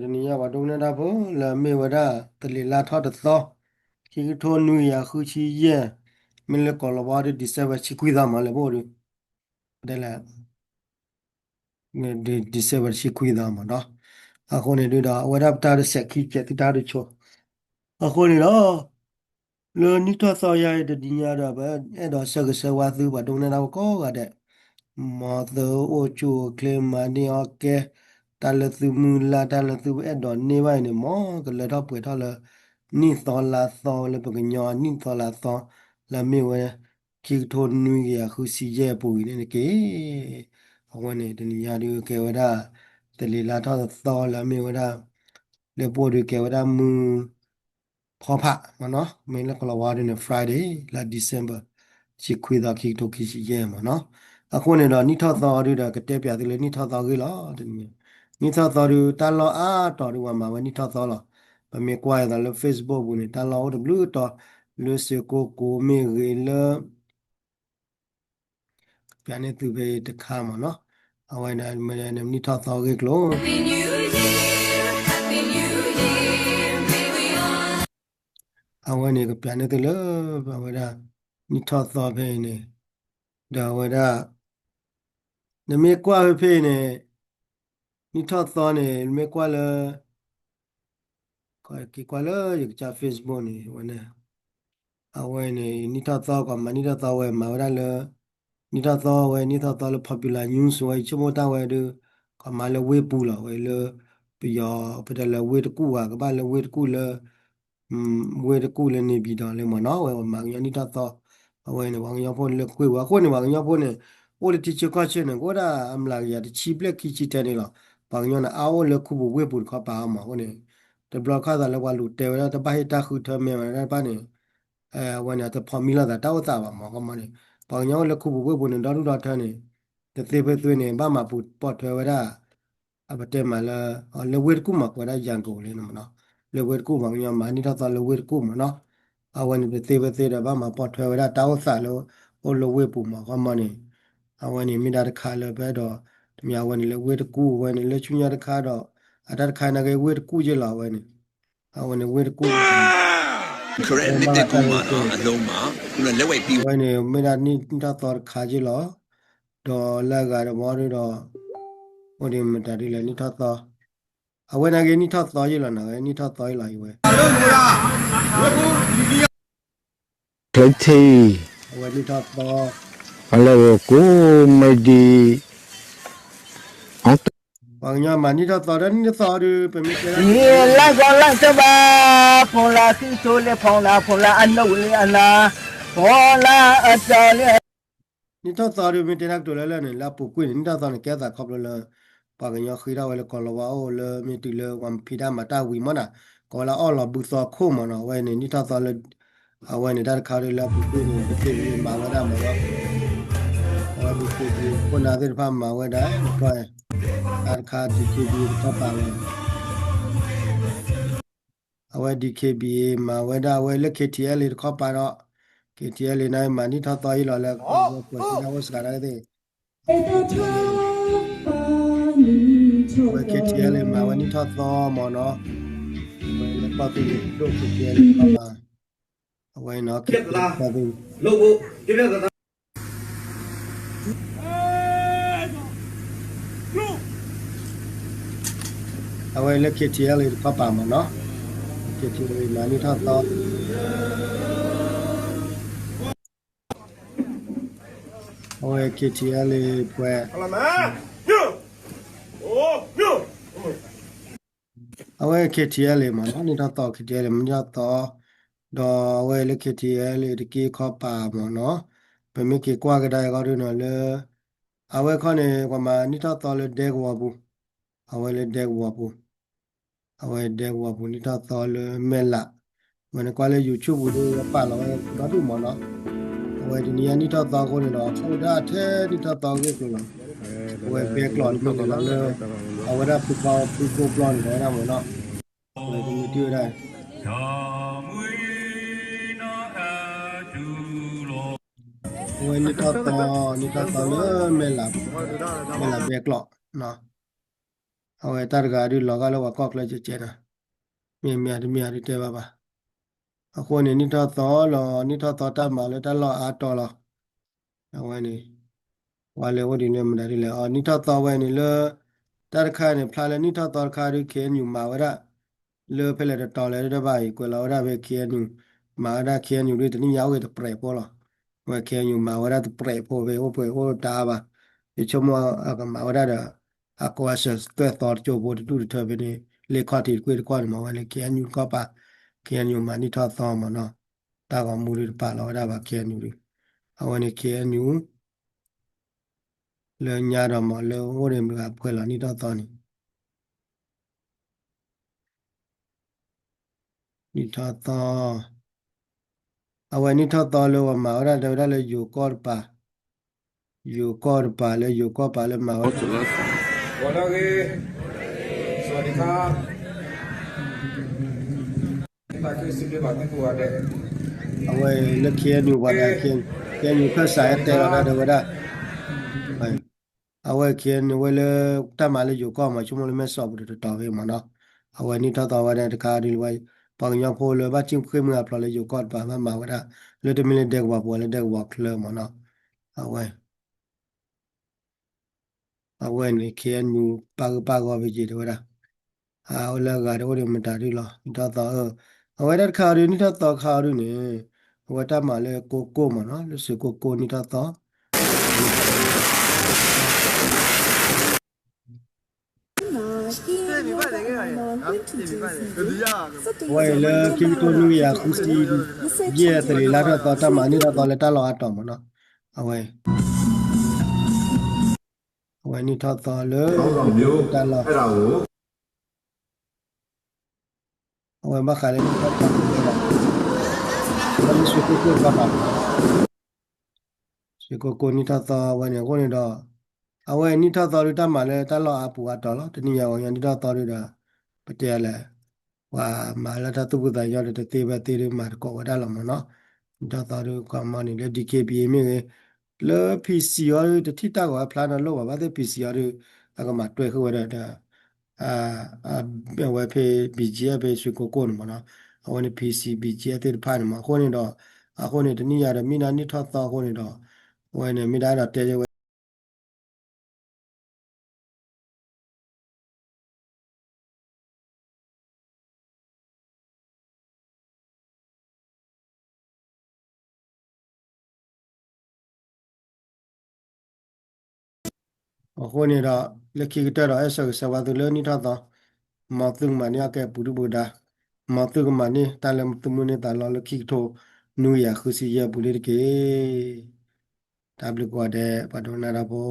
တနံၤညါပှၤဒိကနၣ်တၢ်ဖိ လၢအမ့ၢ်ဝဲဒၣ် သလ့ၤလါထီၣ်တသီ, ခံကထိနွံကယၤဃုဆံယဲၢ်, မ့ၢ်လၢကိၤလၤဝါဒီး December ဆံခွံသီမးလၢပအိၣ်ဒီး ဒ်လဲၣ် December ဆံခွံသီမးနီၤ. အဃိန့ၣ်ဒုဒီး အဝဲဒၣ်ပတၢ်ဒုးစဲးခံကဲးသုတၢ်ဒုးဆိ, အဃိန့ၣ်ဒီး လၢနံၣ်ထီၣ်သီယါအံၤတနံၤညါဒီး ပအဲၣ်ဒိးဆၢဂ့ၤဆၢဝါသုပှၤဒိကနၣ်တၢ်ဖိကိးဂၤဒဲး, မ်သုအိၣ်ဆူၣ်အိၣ်ချ့မၤန့ၢ်အီၣ်ကဲ, တၢ်လၢသုမုၢ်လၢ် တၢ်လၢသုအဲၣ်ဒိးန့ၢ်ဘၣ်အံၤန့ၣ် မ်ကလၢထီၣ်ပှဲၤထီၣ်လၢ နံၣ်သီလါသီလၢပကညီနံၣ်သီလါသီ လၢအမ့ၢ်ဝဲ ခံကထိနွံကယၤဃုဆံယဲၢ်အပူၤအံၤန့ၣ်တက့ၢ်. အဝဲန့ၣ်တနံၤညါဒုးကဲဝဲဒၣ် သလ့ၤလါထီၣ်တသီလၢအမ့ၢ်ဝဲဒၣ် လၢပအိၣ်ဒုးကဲဝဲဒၣ်မုၢ် ဖီဖးမးနီၤ, မ့ၢ်လၢကိၤလၤဝါဒုးန့ၣ် Friday လါ December ဆံခွံသီ ခံကထိခံဆံယဲၢ်မးနီၤ. အဃိန့ၣ်ဒီး နံၣ်ထီၣ်သီဒုးဒီး ကတဲပၠးသုလၢနံၣ်ထီၣ်သီအဂ့ၢ်လီၤ. တနံၤ နံၣ်ထီၣ်သီဒုး တၢ်လီၢ်အါတီၤဒုး ပှၤမၤဝဲနံၣ်ထီၣ်သီလီၤ. ပမ့ၢ်ကွၢ်အသးလၢ Facebook ပူၤန့ၣ် တၢ်လီၢ်အိၣ်တဘျုးတီၤ လၢစ့ၢ်ကိၣ်ကိၤမ့ၢ်ဂ့ၤလၢ ပၠးန့ၢ်သုဖဲတခါမးနီၤ. အဝဲန့ၣ် နံၣ်ထီၣ်သီအဂ့ၢ်ကျိၤ အဝဲန့ၣ်ကပၠးန့ၢ်သုလၢ အဝဲဒၣ် နံၣ်ထီၣ်သီဖဲအံၤန့ၣ် ဒီးအဝဲဒၣ် နမ့ၢ်ကွၢ်ဖဲဖဲအံၤန့ၣ် နံၣ်ထီၣ်သီန့ၣ် နမ့ၢ်ကွၢ်လၢ က့ၤကွၢ်လၢယကစၢ် Facebook န့ၣ် ဝဲန့ၣ် အဝဲန့ၣ် နံၣ်ထီၣ်သီ ကွၢ်မၤနံၣ်ထီၣ်သီဝဲမၤဝဲဒၣ်လၢ နံၣ်ထီၣ်သီဝဲ နံၣ်ထီၣ်သီလၢ Popular News ဝဲ ယဆိကမိၣ်တၢ်ဝဲဒုး ကွၢ်မၤလၢဝ့ၢ်ပူၤလီၤ ဝဲလၢ ပယီၤ ပတဲလၢဝ့ၢ်တကူၣ်ဧါ ကဘၣ်လၢဝ့ၢ်တကူၣ်လၢ ဝ့ၢ်တကူၣ်လၢ နေပြည်တော် လၢမ့ၢ်နီၤ ဝဲမၤကညီနံၣ်ထီၣ်သီ အဝဲန့ၣ် ပှၤကညီဖိလၢကွ့ၢ်ဝဲ အဃိန့ၣ် ပှၤကညီဖိန့ၣ် အိၣ်လၢထံဆၢကီၢ်ဆၢန့ၣ် ကအိၣ်ဒၣ်အမျးကယၤတဆံဘျဲၣ်ခံဆံထဲန့ၣ်လီၤ. ပှၤကညီန့ၣ် အါအိၣ်လၢခူပူၤဝ့ၢ်ပူၤတခီပၤအီၤမး အဃိန့ၣ် တဘျီခါသးလၢပှၤလူၤတဲဝဲဒၣ် တဘၣ်ဟ့ၣ်တၢ်ဃုထၢမဲာ်ဝဲဒၣ်တဖၣ်န့ၣ် အဝဲန့ၣ် တဖိးမံလိာ်သးတၢ်အိၣ်သးဘၣ်မး ကမီန့ၣ် ပှၤကညီအိၣ်လၢခူပူၤဝ့ၢ်ပူၤန့ၣ် ဒီဒူၣ်ဒီထၢန့ၣ် တသ့ဖဲသ့န့ၣ် ဘၣ်မၤပူၤပိာ်ထွဲဝဲဒၣ် အပတဲမးလၢ လၢဝ့ၢ်တကူၣ်မး ကိးဝဲဒၣ် ရန်ကုန် လၢန့ၣ်မ့ၢ်နီၤ လၢဝ့ၢ်တကူၣ် ပှၤကညီမၤနံၣ်ထီၣ်သီလၢဝ့ၢ်တကူၣ်မ့ၢ်နီၤ အဝဲန့ၣ် တသ့ဖဲသ့ဒီး ဘၣ်မၤပိာ်ထွဲဝဲဒၣ်တၢ်အိၣ်သးလၢ အိၣ်လၢဝ့ၢ်ပူၤမး ကမီန့ၣ် အဝဲန့ၣ် မ့ၢ်ဒၣ်တခါလၢပအဲၣ်ဒိး တမံၤအဝဲန့ၣ်လၢဝ့ၢ်တကူၣ် အဝဲန့ၣ် လၢဆူညါတခါဒီး အတၢ်တခါနာ်က့ ဝ့ၢ်တကူၣ်က့လီၤ အဝဲန့ၣ် အဝဲန့ၣ် ဝ့ၢ်တကူၣ် အဝဲန့ၣ် မ့ၢ်ဒၣ်နံၣ်ထီၣ်သီတခါက့လီၤ ဒီးလၢအဂၤတဘီဒုဒီး အိၣ်ဒံးမတၤဒ်လဲၣ် နံၣ်ထီၣ်သီ အဝဲနာ်က့ နံၣ်ထီၣ်သီယ့ၣ်လီၤ နာ်က့ နံၣ်ထီၣ်သီယ့ၣ်လီၤ အဝဲ ချ့ထံ အဝဲနံၣ်ထီၣ်သီ အလဲၤဝဲကိးမ့ၢ်ဒံး ပှၤကညီမၤနံၣ်ထီၣ်သီဒီးနံၣ်ထီၣ်သီဒီး ပမ့ၢ်တဲ လါကီလါကဘၣ် ဖီလာ်ဃံစိလ့ဖီလာ် ဖီလာ်အနိလ့အလါ ဖီလာ်အတီလ့ နံၣ်ထီၣ်သီဒီး မ့ၢ်တဲတၢ်ကတိၤလၢလၢ်န့ၣ် လၢအပူၤကွံာ်န့ၣ် နံၣ်ထီၣ်သီန့ၣ် ကဲသးခီဖျိလၢ ပှၤကညီဃ့ထီၣ်ဝဲလၢကီၤလၤဝါအိၣ်လၢမ့ၢ်တုၤလၢပှၤဖံးတၢ်မၤတၢ်ဝံၤမ့ၢ်နီၤ ကိးဝဲလၢအီၣ်လီၤဘုသီခိၣ်မ့ၢ်နီၤ အဝဲန့ၣ် နံၣ်ထီၣ်သီလၢ အဝဲန့ၣ် တၢ်တခါဒီးလၢအပူၤကွံာ်န့ၣ် DKBA မၤဝဲဒၣ်မ့ၢ်နီၤ အဝဲ DKBA ခိၣ်နၢ်သ့ၣ်တဖၣ်မၤဝဲဒၣ် တၢ်တခါ DKBA တခီပၤဝဲ အဝဲ DKBA မၤဝဲဒၣ်ဝဲလၢ KTLA တခီပၤဒီး KTLA န့ၣ် မၤနံၣ်ထီၣ်သီယ့ၣ်လီၤလၢ ပှၤကွဲးစံးတၢ်အိၣ်စှၤဒၣ်သ့ၣ် အဝဲ KTLA မၤဝဲနံၣ်ထီၣ်သီမ့ၢ်နီၤ အဝဲလၢကီၢ်သူလ့ၤဒိၣ် KTLA တခီပၤ အဝဲနီၤ KTLA တခီပၤ အဝဲလၢ KTLA တခီပၤမ့ၢ်နီၤ KTLA မၤနံၣ်ထီၣ်သီ အဝဲ KTLA ပှဲၤ အဝဲ KTLA မ့ၢ်နီၤ နံၣ်ထီၣ်သီ KTLA မၤနံၣ်ထီၣ်သီ ဒီးအဝဲလၢ KTLA တက့ၢ်ခီပၤမ့ၢ်နီၤ ပမ့ၢ်က့ၤကွၢ်ကဒါအဂီၢ်ဒ်နီၤလၢ အဝဲခီန့ၣ် ပှၤမၤနံၣ်ထီၣ်သီလၢဒဲကဝီၤပူၤ အဝဲလၢဒဲကဝီၤပူၤ အဝဲဒဲကဝီၤပူၤ နံၣ်ထီၣ်သီလၢမဲၢ်လး ဝဲန့ၣ်ကွၢ်လၢ YouTube ပူၤဒီး ပာ်လီၤဝဲဒီဒူၣ်မ့ၢ်နီၤ အဝဲတနံၤညါနံၣ်ထီၣ်သီအဃိန့ၣ်ဒီး ဆိၣ်ဝဲဒၣ်ထဲနံၣ်ထီၣ်သီအဂ့ၢ်ကျိၤလီၤ အဝဲဘဲကျိးတမ့ၢ်လၢ အဝဲဒၣ်ဖုကီဖုကိပျီန့ၣ် ဝဲဒၣ်မ့ၢ်နီၤ အဝဲတမ့ၢ်တ့ၢ်ဝဲဒၣ် အဝဲနံၣ်ထီၣ်သီ နံၣ်ထီၣ်သီလၢမဲၢ်လး မဲၢ်လးဘဲကျိးနီၤ အဝဲတၢ်တဂၤဒုးလီၤဂာ်လၢပှၤကီၢ်ချၢကဲကဲနီၤ, မ့ၢ်မ့ၢ်တမ့ၢ်အဒုးတဲဘၣ်ဘၣ်. အဃိန့ၣ် နံၣ်ထီၣ်သီလီၤ နံၣ်ထီၣ်သီတၢ်မၤလၢတၢ်လီၢ်အါတီၤလီၤ. အဝဲန့ၣ် ပှၤလၢအိၣ်ဒံးလၢမတၤဒ်လဲၣ် အီၤ နံၣ်ထီၣ်သီဝဲန့ၣ်လၢ တၢ်တခါန့ၣ် ဖျါလၢနံၣ်ထီၣ်သီတခါဒုး ခ့ၣ်အဲၣ်ယူၣ် မၤဝဲဒၣ် လၢဖဲလဲၣ်တတီၤလဲၣ်တဘၣ်အံၤ ကွဲးလီၤဝဲဒၣ်ဖဲ ခ့ၣ်အဲၣ်ယူၣ် မၤဝဲဒၣ် ခ့ၣ်အဲၣ်ယူၣ် ဒုးတနံၣ်ညါအိၣ်ဂ့ၤတပြဲးဖိလီၤ. ဝဲ ခ့ၣ်အဲၣ်ယူၣ် မၤဝဲဒၣ်တပြဲးဖိဖဲအိၣ်ပှဲၤအိၣ်တၢ်အါဘၣ်. ယဆိကမိၣ်အကမၤဝဲဒၣ်ဒီး အကိးအစၢၤသွဲၣ်သီတကၠိဖိတဒူၣ်တထၢဖဲန့ၣ် လ့ၣ်ခီၣ်ထံးတကွ့ၢ်တကွီၢ်န့ၣ် မၤဝဲလၢ ခ့ၣ်အဲၣ်ယူၣ် တခီပၤ ခ့ၣ်အဲၣ်ယူၣ် မၤနံၣ်ထီၣ်သီမ့ၢ်နီၤ. တၢ်ဂီၤမူဒုးတပာ်လီၤဝဲဒၣ်ဘၣ် ခ့ၣ်အဲၣ်ယူၣ် ဒုး အဝဲန့ၣ် ခ့ၣ်အဲၣ်ယူၣ် လၢညါဒီးမ့ၢ်လၢအိၣ်န့ၣ်မတၤဂၤဖှဲးလီၤနံၣ်ထီၣ်သီန့ၣ် နံၣ်ထီၣ်သီ အဝဲနံၣ်ထီၣ်သီလၢပှၤမၤဝဲဒၣ်တဲဝဲဒၣ်လၢယိၤကီၢ်တပၤ, ယိၤကီၢ်တပၤလၢယိၤကီၢ်ပၤလၢမၤဝဲ ဂီၤလၢဂ့ၤ, စဝၤဒံခါ အဝဲလၢ ခ့ၣ်အဲၣ်ယူၣ် ပှၤတဂၤ ခ့ၣ်အဲၣ်ယူၣ် ခၢၣ်စးဟဲတဲလီၤတၢ်တဲဝဲဒၣ် အဝဲ ခ့ၣ်အဲၣ်ယူၣ် ဝဲလၢတၢ်မၤလၢယိၤကီၢ်မ့ၢ် ဆိကမိၣ်လၢမဲၢ်ဆီးပူၤတတီၤဝဲမ့ၢ်နီၤ. အဝဲနံၣ်ထီၣ်သီဝဲဒၣ်တခါဒုးလၢ ပှၤကညီဖိလၢဘၣ်စံၣ်ဃ့ၢ်မှံဟးဖျိးလၢယိၤကီၢ်တပၤ ဘၣ်မၤဝဲဒၣ် လၢတမ့ၢ်လၢဒဲကဝီၤပူၤ လၢဒဲကဝီၤချၢမ့ၢ်နီၤ. အဝဲ အဝဲန့ၣ် ခ့ၣ်အဲၣ်ယူၣ် ပာ်ဂၢၢ်ပာ်ဂီၤဖဲက့ၤတဲဝဲဒၣ် အဝဲလၢအဂၤတအိၣ်ဒီးမတၤဒုးလီၤ နံၣ်ထီၣ်သီအၢ. အဝဲဒၣ်တခါအံၤဒုး နံၣ်ထီၣ်သီတခါအံၤဒုးန့ၣ် အဝဲတၢ်မၤလၢကိကိၢ်မ့ၢ်နီၤ လၢစှ့ၤကိကိၢ်နံၣ်ထီၣ်သီ အဝဲအံၤလၢခံကထိနွံကယၤဃုဆံယဲၢ် သလံၤလါထီၣ်သီ တၢ်မၤနံၣ်ထီၣ်သီလၢတၢ်လီၢ်အါတီၤမ့ၢ်နီၤ. အဝဲ အဝဲနံၣ်ထီၣ်သီလၢ တၢ်လီၢ် အဝဲဘၣ်ဃးလၢနံၣ်ထီၣ်သီ လၢစှ့ၤကိကိၢ်တခီပၤ စှ့ၤကိကိၢ်နံၣ်ထီၣ်သီဝဲန့ၣ်အဃိန့ၣ်ဒီး အဝဲနံၣ်ထီၣ်သီဒုးတၢ်မၤလၢတၢ်လီၢ်အါပူၤအါတီၤလီၤ. တနံၣ်ညါဝဲညါနံၣ်ထီၣ်သီဒုးဒီး ပတဲလဲၣ် ပှၤမၤလၢတၢ်သူၣ်ဖှံသးညီဒီး တသ့ဖဲသ့ဒုးမၤသကိးဝဲဒၣ်လီၤမ့ၢ်နီၤ. နံၣ်ထီၣ်သီဒုးကီၢ်မီန့ၣ် လၢ DKBA မ့ၢ်ဂ့ၤ လၢ PC အီၤဒုး တထံၣ်တၢ်ဂီၤဝဲဖျါနီတလိၣ်ဘၣ် ဘၣ်သ့ၣ် PC အီၤဒုး အကမၤတွဲဃုာ်ဝဲဒီး အဝဲဖဲ BGF ဖဲစှ့ၤကိကိၢ်န့ၣ်မ့ၢ်နီၤ. အဝဲန့ၣ် PC BGF သ့ၣ်တဖၣ်န့ၣ်မ့ၢ် အဃိန့ၣ်ဒီး အဃိန့ၣ် တနံၣ်ညါဒီး မ့ၢ်ဒၣ်နံၣ်ထီၣ်သီအဃိန့ၣ်ဒီး အဝဲန့ၣ် မ့ၢ်ဒၣ်ဒီးတဲဝဲ အဃိန့ၣ်ဒီး လၢခံကတၢၢ်ဒီး အဲၣ်ဆၢကစၢ်ဝါသုလၢနံၣ်ထီၣ်သီ မ်သုကမၤန့ၢ်အကဲပူၤဒုၣ်ပူၤဒါ မ်သုကမၤန့ၢ်တၢ်လၢသုမုၢ်န့ၢ်သးလီလၢခံကထိနွံကယၤဃုဆံယဲၢ်ပူၤလၢတက့ၢ်. တၢ်ဘျုးကိးဂၤဒဲး ပှၤဒိကနၣ်တၢ်ဖိ